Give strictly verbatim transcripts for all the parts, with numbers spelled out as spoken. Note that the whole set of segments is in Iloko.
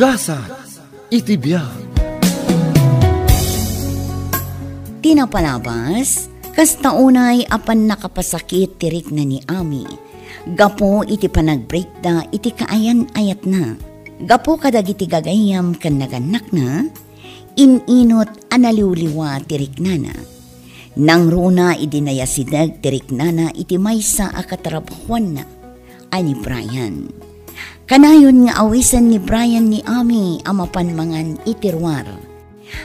Gasat iti biag. Ti napalabas, kasta unay a pannakapasakit ti rikna ni Ami, gapu iti panagbreakda iti kaayan-ayatna. Gapu kadagiti gagayyem ken nagannakna, in-inut a naliwliwa ti riknana. Nangruna idi nayasideg ti riknana iti maysa a katrabahoanna a ni Brian. Kanayon nga awisen ni Brian ni Ami a mapan mangan iti ruar.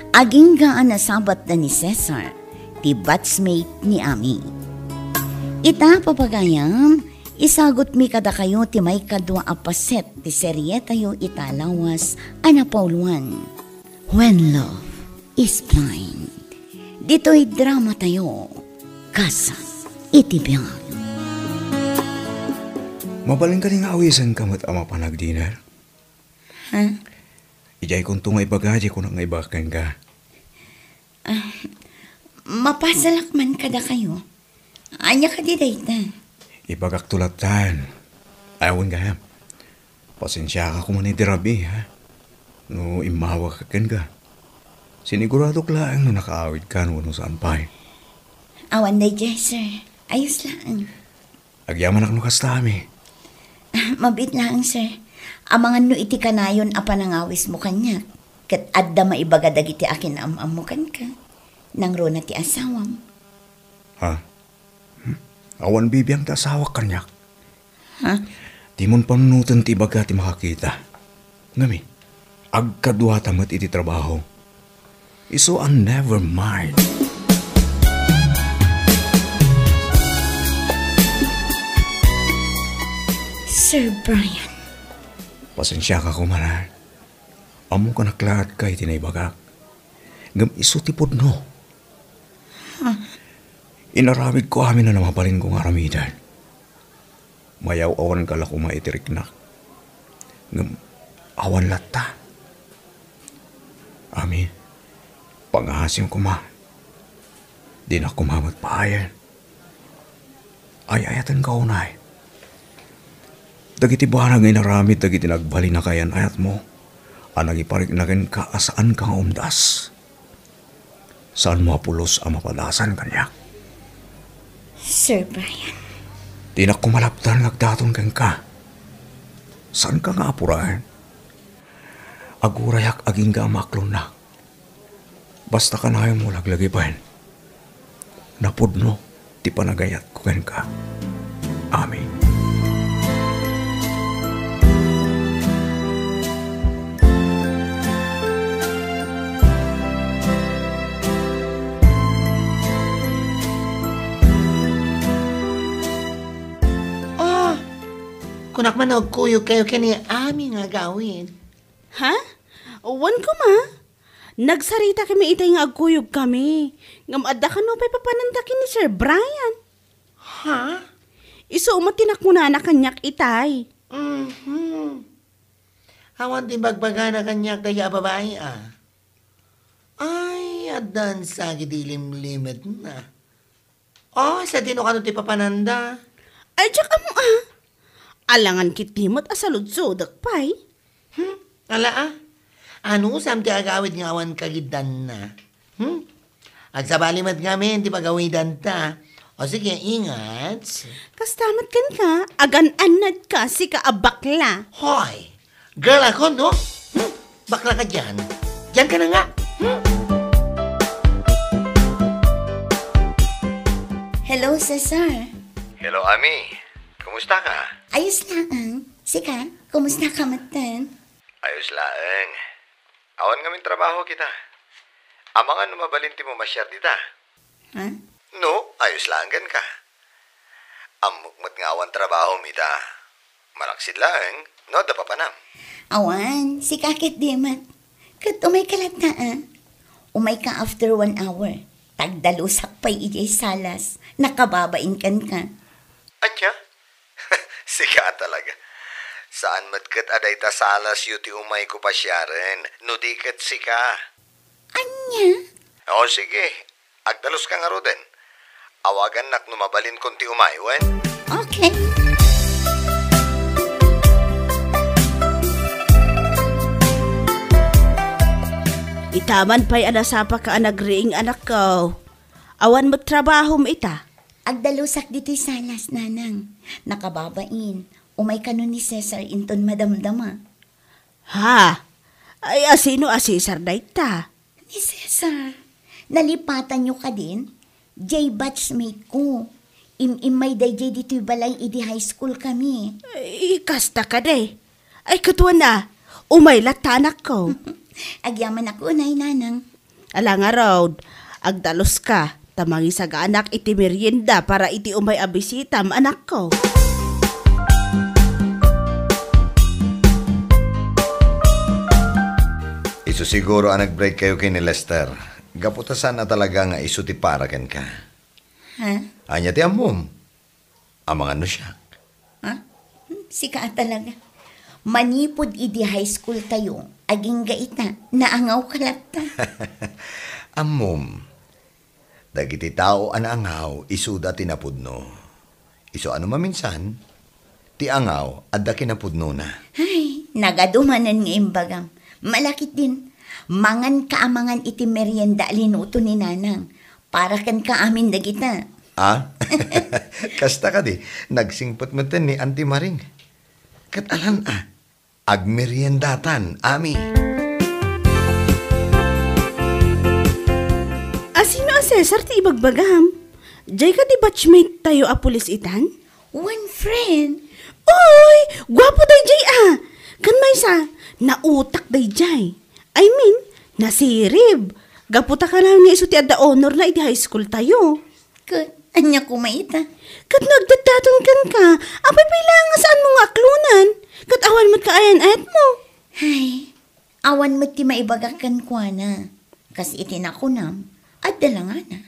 Agingga a nasabatda ni Cesar, ti batchmate ni Ami. Ita, papagayam, isagutmi kadakayo ti maikadua a paset ti serietayo ita lawas a napauluan. When Love is Blind. Ditoy dramatayo, Gasat iti Biag. Mabalin kadi nga awisenka met a mapan agdinner? Ha? Idiay kunto nga ibaga, di kunak nga ibagak kenka. Ah, mapasalak man kadakayo. Ania kadi dayta? Ibagakto lattan. Ay, awan gayam. Pasensiaka koma iti rabii, ha? No immawagka kenka. Siniguradok laeng no nakaawidka wenno saan pay. Awan daydiay, sir. Ayos laeng. Agyamanak no kasta, Ami. Ah, mabiit laeng, sir. Amangan no iti kanayon a panangawismo kaniak, ket adda maibaga dagiti akin-am-ammo kenka. Nangruna ti asawam. Ha? Hmm? Awan bibiang ti asawak kaniak. Ha? Dimon panunoten ti ibaga ti makakita. Ngem, agkaduata met iti trabaho. Isu a never mind. Sir Brian. Pasensiaka koma, ha? Ammok a naklaat ka iti naibagak. Ngem isu ti pudno. Ha? Inaramidko amin a mabalinko nga aramiden. Mayaw-awanka la koma iti riknak. Ngem awan latta. Ami, pangaasim koma. Dinak koma met paayen. Ay-ayatenka unay. Dagiti banag nga inaramid dagiti nagbalin a kaayan-ayatmo a nangiparikna kenka a saanka nga umdas. Saanmo a pulos a mapadasan kaniak. Sir Brian. Dinak koma lapdan nga agdaton kenka. Saanka nga apuraen. Agurayak agingga a maaklonnak. Basta kanayonmo laglagipen. Napudno ti panagayatko kenka. Amen. Ah, kunak man agkuyogkayo ken ni Ami nga agawid. Ha? Wen koma? Nagsaritakami itay nga agkuyogkami, ngem adda kano pay papananda ken ni Sir Brian. Ha? Isu met ti nakunana kaniak itay. Mhm. Awan ti ibagbagana kaniak dayta a babai, a. Ay, addan sa iti limlimetna. Oh, sadino kano ti papananda? Ay, diak ammo, a. Alangan ketdi met a saludsodek pay. Hmm? Ala, a? Anusam ti agawid nga awan kagiddanna? Hmm? Agsabali met ngamin ti pagawidanta. O sige, ingat. Kasta met kenka, agan-annadka, sika a bakla. Hoy! Girl ako, no? Hmm? Bakla ka dian. Dian ka na nga. Hmm? Hello, Cesar. Hello, Ami. Kumusta ka? Ayos laeng. Sika, kumusta ka metten? Ayos laeng. Awan ngamin trabaho kita. Amangan no mabalin ti mamasyar dita. Ha? No, ayos laeng kenka. Ammok met nga awan trabahom ita. Malaksid laeng, no adda papanam. Awan, sika ketdi met. Ket umayka latta, a? Umayka after one hour. Tagdalusak pay idiay salas. Nakababain kenka. Ania? Sika talaga. Saan met ket a dayta salasyo ti umayko pasiaren, no di ket sika. Ania? O, sige. Agdaluska ngaruden. Awagannak no mabalinkon ti umay, wen? Okay. Ita man pay a nasapaka a nagriing, anakko. Awan met trabahom ita? Agdalusak ditoy salas, nanang. Nakababain. Umay kano ni Cesar inton madamdama. Ha? Ay, asino a Cesar dayta? Ni Cesar. Nalipatanyo kadin? Jay batchmate ko. Im-immay dayjay ditoy balay idi high school kami. Ay, kasta kadi. Ay, katuan a. Umay latta, anakko. Agyamanak unay, nanang. Ala ngarud, agdaluska, ta mangisagaanak iti merienda para iti umay a bisitam, anakko. Isu siguro a nag-break kayo ken ni Lester. Gapu ta saan a talaga nga isu ti para kenka. Ha? Ania ti ammom? Amangan no siak. Ha? Hmm, sika a talaga. Manipud idi high school tayo, agingga ita, naangawka latta. Ammom, dagiti tao a naangaw, isuda ti napudno. Isu a no maminsan, ti angaw, adda kinapudnona. Ay, nagadu manen nga imbagam. Malakit din, manganka a mangan iti merienda a linuto ni nanang. Para kenka amin dagita. Ah? Kasta kadi, nagsingpet metten ni Auntie Maring. Ket alan a, agmeriendatan, ami. Asino a Cesar ti ibagbagam? Jay kadi batchmate tayo a pulis itan? Wen, friend. Oy, guapo dayjay a. Ken maysa, nautak dayjay. I mean, nasirib. Gapu ta kanayon nga isu ti adda honor na iti high school tayo. Ket ania koma ita? Ket no agdatdaton kenka, apay pay laeng nga saanmo nga aklonan? Ket awan met kaayan-ayatmo. Ay, awan met ti maibagak kenkuana. Kas iti nakunam, adda langana.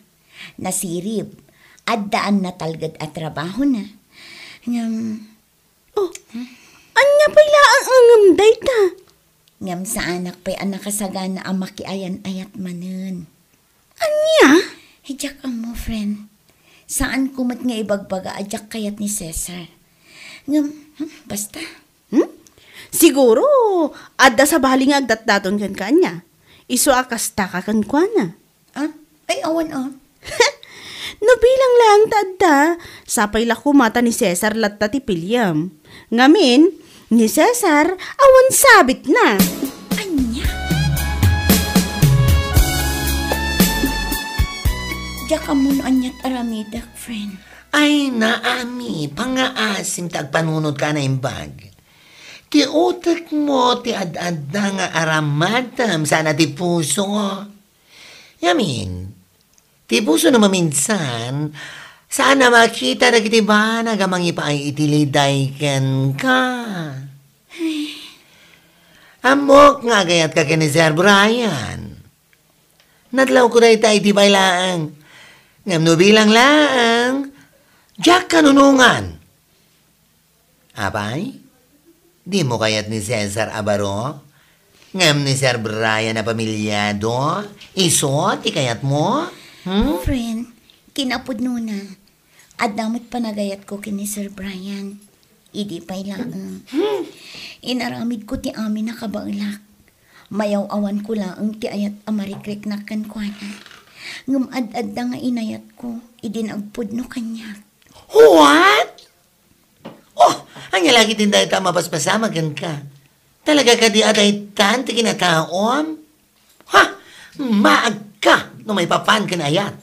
Nasirib, addaan natalged a trabahona. Ngem, oh, ania pay laeng a ngem dayta? Ngem saanak pay a nakasagana a makiayan-ayat manen. Ania? Diak ammo, friend. Saanko met nga ibagbaga a diak kayat ni Cesar. Ngem, hmm, basta. Hmm? Siguro, adda sabali nga agdatdaton kenka ania. Isu a kastaka kenkuana. Ah? Ay, awan, ah. No bilang laeng ta adda, sapay la koma ta ni Cesar latta ti piliem. Ngamin, ni Cesar, awan sabitna. Ania? Diak ammo no aniat aramidek, friend. Ay, naami, pangngaasim ta agpanunotka a naimbag. Ti utekmo ti ad-adda nga aramadem sana ti puso. Ngamin, ti puso no maminsan, saan a makita dagiti banag a mangipaay iti liday kenka. Ammok nga agayatka ken ni Sir Brian. Nadlawko dayta idi pay laeng. Ngem no bilang laeng, diak kanunongan. Apay? Dimo kayat ni Cesar a baro? Ngem ni Sir Brian a pamilyado? Isu ti kayatmo? Hmm? Friend, kinapudnona, adda met panagayatko ken ni Sir Brian. Idi pay laeng. Hmm. Inaramidko ti amin a kabaelak. Mayaw-awanko laeng ti ayat a marikriknak kenkuana. Ngem ad-adda nga inayatko, idi nagpudno kaniak. What? Oh, ania la ketdin dayta a mapaspasamak kenka? Talaga kadi a daytan ti kinataom? Ha! Maagka no maipapan ken ayat.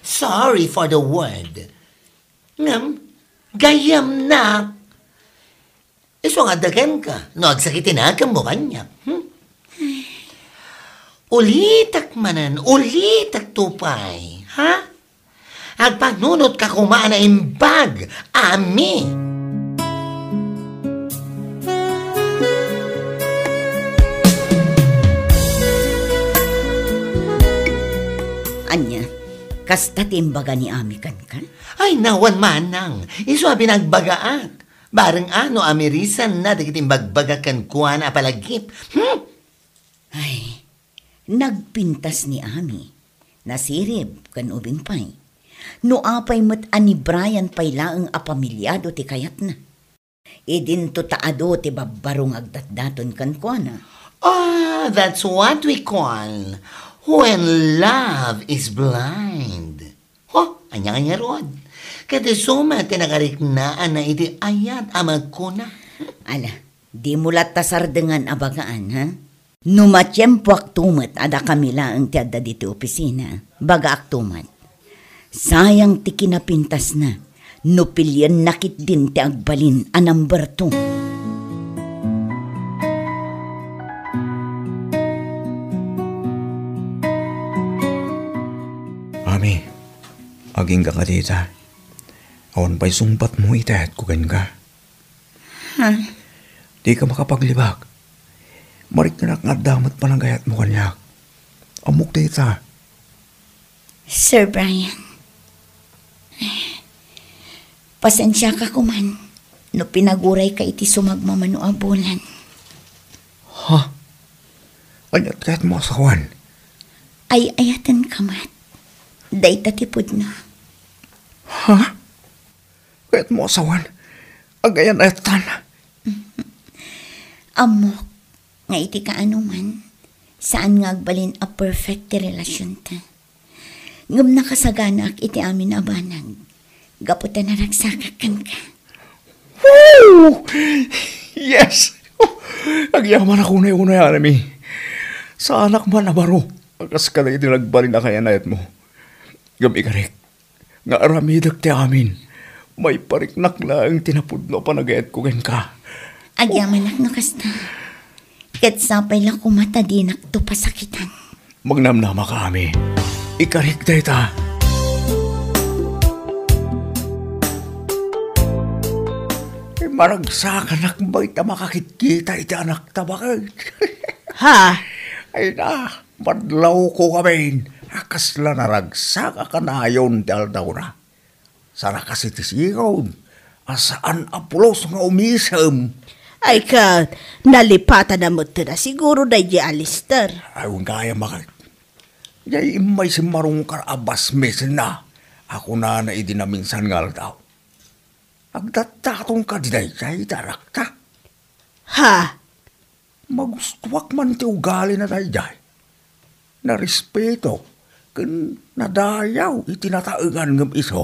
Sorry for the word. Ngem, gayyemnak. Isu nga adda kenka, no agsakitinakem mo kaniak. Hmm? Ulitek manen, ulitek to pay, ha? Agpanunotka koma a naimbag, Ami. Ania, kasta ti imbaga ni Ami kenka? Ay, nawan manang, isu a binagbagaak. Bareng a no amirisanna dagiti imbagbagak kenkuana a palagip. Hmm? Ay, nagpintas ni Ami. Nasirib ken ubing pay. No apay met a ni Brian pay laeng a pamilyado ti kayatna. Idinto ta adu ti babbaro nga agdatdaton kenkuana. Ah, that's what we call when love is blind. Ho, ania nga ngarud? Ket isu met ti nakariknaanna iti ayat a magkuna. Ala, dimo latta sardengan a bagaan, ha? No matiempoakto met a dakami laeng ti adda ditoy opisina, bagaakto met. Sayang ti kinapintasna no pilienna ketdin ti agbalin a number two. Ami, agingga kadi ita. Awan pay sungbatmo iti ayatko kenka. Ha? Dika makapaglibak. Mariknak nga adda met panagayatmo kaniak. Ammok dayta. Sir Brian, pasensiaka koman no pinagurayka iti sumagmamano a bulan. Ha? Ania ti kayatmo a sawen? Ay-ayatenka met. Dayta ti pudno. Ha? Kayatmo a sawen? Agayan-ayatan? Ammok nga iti kaanoman, saan nga agbalin a perfect ti relasionta. Ngem nakasaganaak iti amin a banag, gapu ta naragsakak kenka. Woo! Yes! Agyamanak unay-unay, Ami. Saanak man a baro a kas kadagiti nagbalin a kayat-ayatmo. Ngem ikarik, nga aramidek ti amin. Maipariknak laeng ti napudno a panagayatko kenka. Agyamanak no kasta. Ket sapay la koma ta dinakto pasakitan. Magnamnamaka, Ami. Ikarik dayta. Maragsakanak bay ta makakitkita iti anakta baket. Ha? Ay na, madlawko ngamin a kasla naragsak a kanayon ti aldawna. Saan a kas iti sigud a saan a pulos nga umisem. Ay ket, nalipatan a met a siguro daydiay a Lester. Ay, wen gayam a ket. Diay immay simmarungkar a basmisenna a kunana idi naminsan nga aldaw. Agdattaton kadi daydiay ti anakta? Ha? Magustoak man ti ugalina daydiay. Narespeto ken nadayaw iti nataengan ngem isu.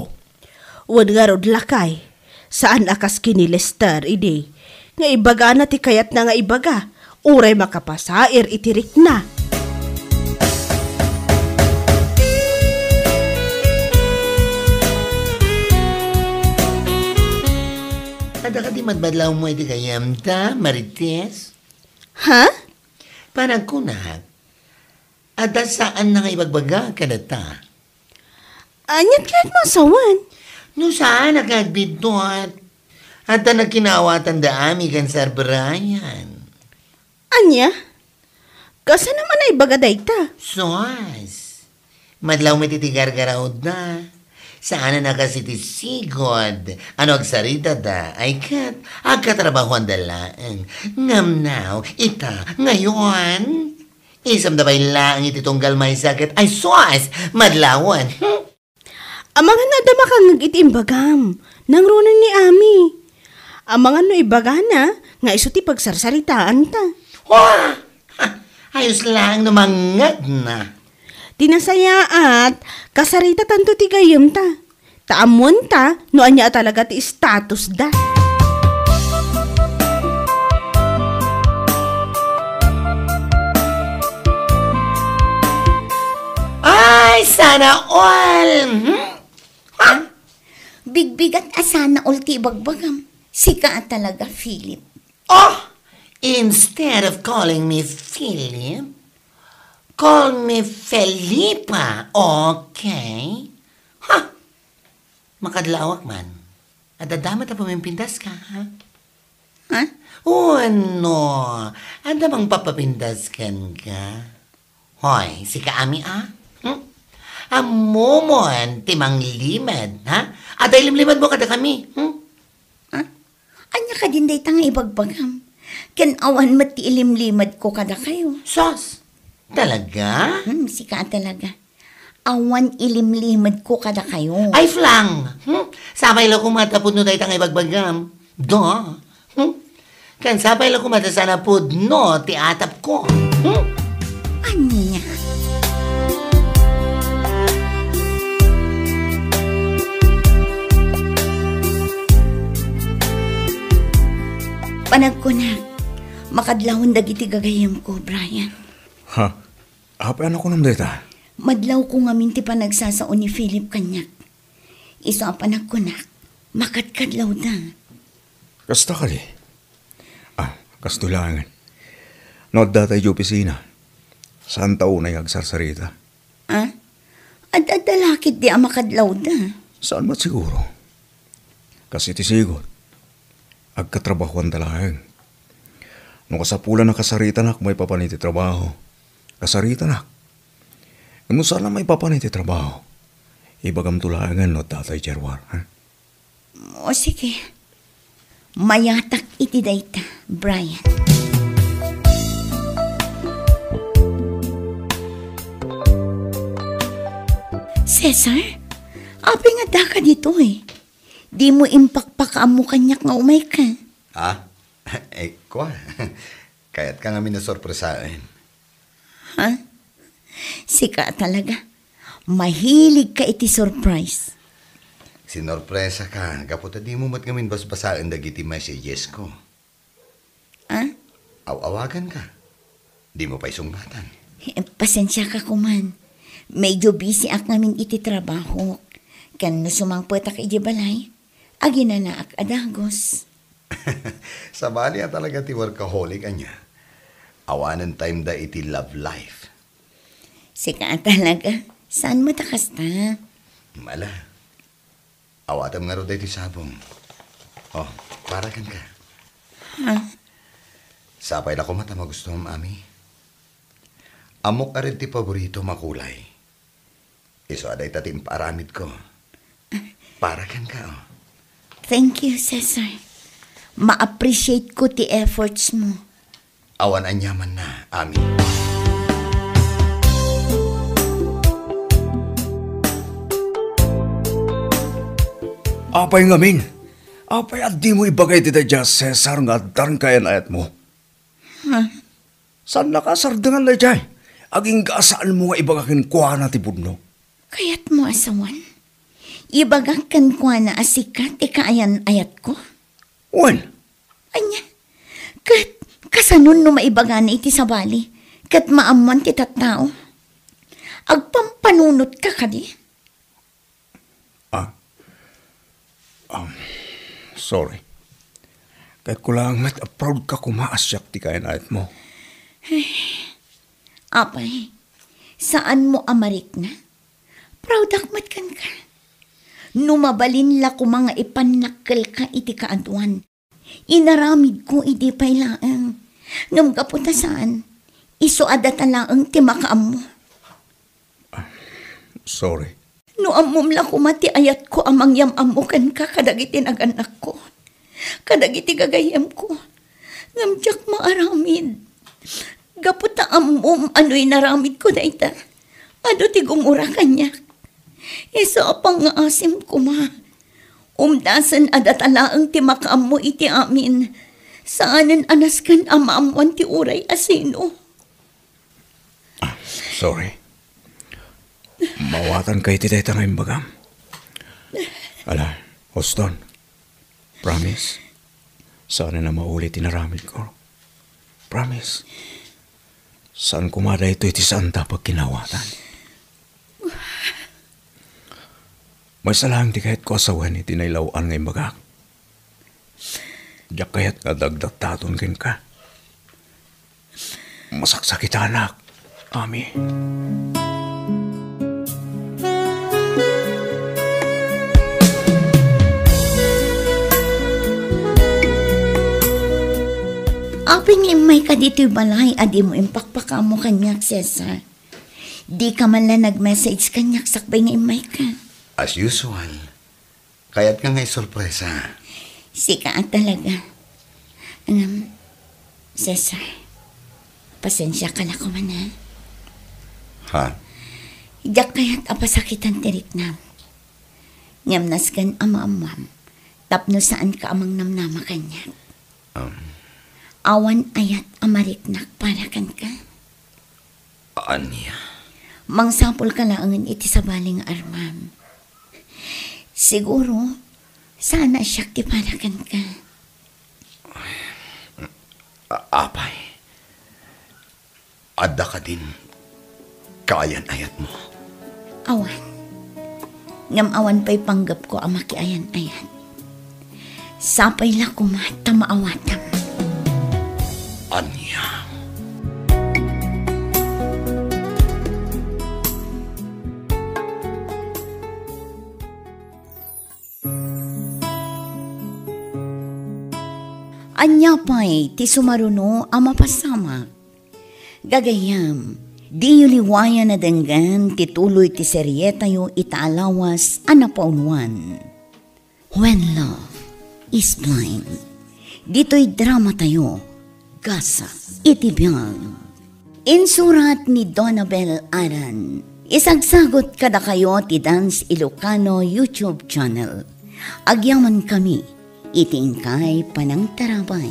Wen ngarud lakay, saan a kas ken ni Lester idi nga ibagana ti kayatna nga ibaga, uray makapasair iti rikna. Adda kadi madmadlawmo iti gayyemta, Marites? Ha? Panagkunak, adda saanna nga ibagbaga kadata. Aniat kayatmo a sawen? No saan a nga agbiddut, adda nagkinaawatan da Ami ken Sir Brian. Ania? Kasano man a ibaga dayta? Sus! Madlaw met iti gargarautda. Saan a kas iti sigud a no agsaritada, ay ket agkatrabahuanda laeng. Ngem now, ita, ngayon, isamda pay laeng iti tunggal maysa ket, ay sus! Madlawen. Hmm? Amangan no adda makangngeg iti imbagam. Nangruna ni Ami. Amangan no ibagana nga isu ti pagsarsaritaanta. Wah! Ha! Ayos laeng no mangngegna. Ti nasayaat, kasaritatanto ti gayyemta. Ta ammoenta no ania a talaga ti statusda. Ay, sana all! Hmm? Ha? Bigbigat a sana all ti ibagbagam. Sika a talaga, Philip. Oh! Instead of calling me Philip, call me Felipa, okay? Ha? Makadlawak man. Adda met a pumimpindaska, ha? Ha? O, ano? Adda mang papapindaskanka? Hoy, sika Ami, a? Hmm? Ammomon ti manglimed, ha? Adda ilimlimedmo kadakami, hmm? Ha? Ania kadin dayta nga ibagbagam? Ken awan met ti ilimlimedko kadakayo. Sus! Talaga? Hmm, sika a talaga. Awan ilimlimedko kadakayo. Ay, flang! Hmm? Sapay la koma ta pudno dayta nga ibagbagam. Da. Hmm? Ken sapay la koma ta saan a pudno ti atapko. Hmm? Ania? Panagkunak, makadlawen dagiti gagayyemko, Brian. Ha? Apay a nakunam dayta? Madlawko ngamin ti panagsasao ni Philip kaniak. Isu a panagkunak, makadkadlawda. Kasta kadi? Ah, kastoy laengen. No adda tayo opisina, saan ta unay agsarsarita? Ah? Ad-adda la ketdi a makadlawda? Saan met siguro? Kas iti sigud, agkatrabahuanta laeng. No kasapulan a kasaritanak maipapan iti trabaho, kasaritanak. Ngem no saan a maipapan iti trabaho, ibagamto laengen no adda tay Gerwar, ha? O, sige. Mayatak iti dayta, Brian. Cesar, apay nga addaka ditoy? Dimo impakpakaammo kaniak nga umayka? Ha? Eh, kua. Kayatka ngamin a sorpresaen. Ha? Sika talaga. Mahiligka iti surprise. Sinorpresaka gapu ta dimo met ngamin basbasaen dagiti messagesko. Ah? Aw-awaganka. Dimo pay sungbatan. Eh, pasensiaka koman. Medyo busy ak ngamin iti trabahok. Ken no sumangpetak iti balay, aginanaak a dagus. Sabali a talaga ti workaholic, ania? Awanen time da iti love life. Sika a talaga. Saan met a kasta? Mala. Awatem ngarud daytoy sabong. Oh, para kenka. Ha? Sapay la koma ta magustuam, Ami. Ammok a red ti paboritom a kulay. Isu a dayta ti impaaramidko. Para kenka, oh. Thank you, Cesar. Ma-appreciate ko ti efforts mo. Awan aniamanna, Ami. Apay ngamin? Apay a dimo ibaga iti daydiay a Cesar nga addan kayan-ayatmo? Ha? Saannaka a sardengan daydiay. Agingga a saanmo nga ibaga kenkuana ti pudno. Kayatmo a sawen? Ibagak kenkuana a sika ti kaayan-ayatko? Wen. Ania? Ket kasanon no maibagana iti sabali ket maammoan ti tattao? Agpampanunotka kadi? Ah. Um, sorry. Kayatko laeng met a proud ka koma a siak ti kaayan-ayatmo. Apay, saanmo a marikna? Proudak met kenka. No mabalin la koma nga ipannakkelka iti kaaduan, inaramidko idi pay laeng. Ngem gapu ta saan, isu a data laeng ti makaammo. Sorry. No ammom la koma ti ayatko a mangyam-ammo kenka kadagiti nagannakko, kadagiti gagayyemko, ngem diak maaramid. Gapu ta ammom a no inaramidko dayta, adu ti gungora kaniak. Isu a pangngaasim koma. Umdasen a data laeng ti makaammo iti amin. Saanen a nasken a maammoan ti uray a sino. Ah, sorry. Mawatanka iti dayta nga imbagam. Ala, Houston. Promise? Saanen a mauli ti naramidko. Promise? Saan koma daytoy ti saanta a pagkinawatan. Maysa laeng ti kayatko a sawen iti nailaw-an nga imbagak. Diak kayat nga dagdattaton kenka. Masaksakitanak, Ami. Apay nga immayka ditoy balay a dimo impakpakaammo kaniak, Cesar? Dika man la nag-message kaniak sakbay nga immayka. As usual, kayatka nga isurpresa. Sika a talaga. Ngem, Cesar, pasensiaka la koma, ha? Ha? Diak kayat a pasakitan ti riknam. Ngem nasken a maammuam tapno saanka a mangnamnama kaniak. Um, Awan ayat a mariknak para kenka? Ania? Mangsapulka laengen iti sabali nga armam. Siguro, saan a siak ti para kenka. A-, apay, adda kadin kaayan-ayatmo? Awan. Ngem awan pay panggepko a makiayan-ayat. Sapay la koma ta maawatam. Ania? Ania pay ti sumaruno a mapasamak? Gagayyem, diyo liwayan a denggen ti tuloy ti serietayo ita a lawas a napauluan, When Love is Blind. Ditoy dramatayo, Gasa iti Biag. Insurat ni Donabel Aran. Isagsagot kadakayo ti Dance Ilocano YouTube channel. Agyamankami iti inkay panangtarabay.